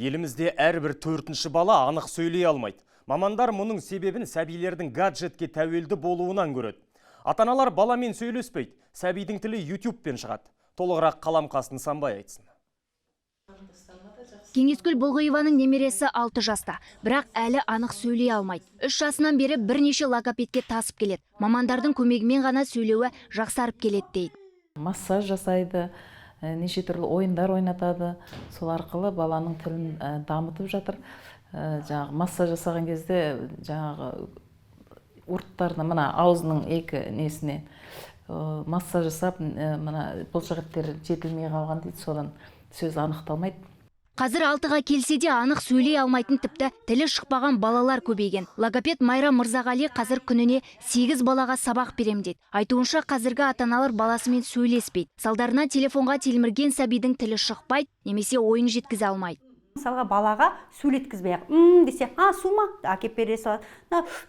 Елімізде әрбір төртінші бала анық сөйлей алмайды. Мамандар мұның себебін сәбилердің гаджетке тәуелді болуынан көреді. Ата-аналар баламен сөйлеспейді, сәбидің тілі YouTube-пен шығады. Толығырақ Қаламқас Нысанбай айтсын. Кеңескүл Бұлғиеваның немересі 6 жаста, бірақ әлі анық сөйлей алмайды. 3 жасынан бері бірнеше логопедке тасып келеді. Мамандардың көмегімен ғана сөйлеуі жақсарып келеді дейді. Массаж жасайды, неше түрлі ойындар ойнатады. Сол арқылы баланың тілін дамытып жатыр. Жаңағы массаж жасаған кезде жаңағы ұрттарына, мына аузының екі несіне массаж жасап, мына бұлшық жетілмей қалған дейді, содан сөз анықталмайды. Қазір 6-ға келсе де анық сөйлей алмайтын, тіпті тілі шықпаған балалар көбейген. Логопед Майра Мырзағали қазір күніне 8 балаға сабақ берем дейді. Айтуынша, қазіргі ата-аналар баласымен сөйлеспейді. Салдарынан телефонға телмірген сәбидің тілі шықпайды немесе ойын жеткізе алмайды. Мысалға, балаға сөйлеткізбей ақ, десе, а су ма, әкеп бере салады,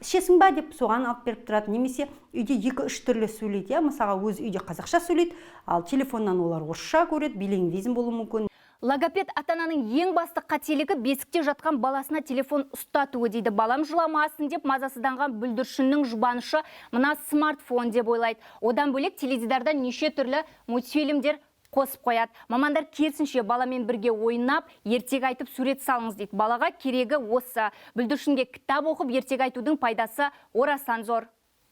ішесің ба деп соған алып беріп тұрады. Немесе үйде 2-3 түрлі сөйлейді, иә, мысалға, өзі үйде қазақша сөйлейді, ал телефоннан олар орысша көреді, билингвизм болуы мүмкін. Логопед ата-ананың ең басты қателігі бесікте жатқан баласына телефон ұстатуы дейді. Балам жыламасын деп мазасызданған бүлдіршіннің жұбанышы мына смартфон деп ойлайды. Одан бөлек теледидардан неше түрлі мультфильмдер қосып қояды. Мамандар керісінше баламен бірге ойнап, ертегі айтып, сурет салыңыз дейді. Балаға керегі осы. Бүлдіршінге кітап оқып, ертегі айтудың пайдасы орасан зор.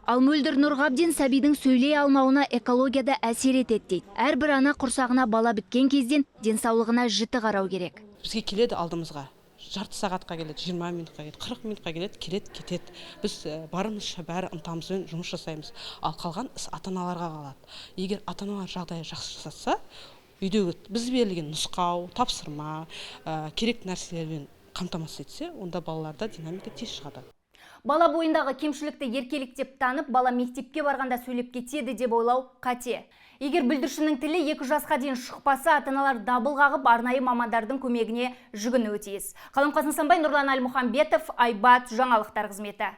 Ал Мөлдір Нұрғабден сәбидің сөйлей алмауына экологияда әсер етеді дейді. Әрбір ана құрсағына бала біткен кезден денсаулығына жіті қарау керек. Бізге келеді алдымызға. Жарты сағатқа келеді, 20 минутқа келеді, 40 минутқа келеді, келеді, кетеді. Біз барымызша бәрі ынтамызбен жұмыс жасаймыз. Ал қалған іс ата-аналарға қалады. Егер ата-аналар жағдайы жақсы жасаса, үйдегі біз берілген нұсқау, тапсырма, керек нәрселермен қамтамасыз етсе, онда балаларда динамика тез шығады. Бала бойындағы кемшілікті еркелік деп танып, бала мектепке барғанда сөйлеп кетеді деп ойлау қате. Егер бүлдіршіннің тілі 2 жасқа дейін шықпаса, ата-аналар дабыл қағып, арнайы мамандардың көмегіне жүгінуі тиіс. Қаламқас Нысанбай, Нұрлан Әлмұханбетов, Айбат, жаңалықтар қызметі.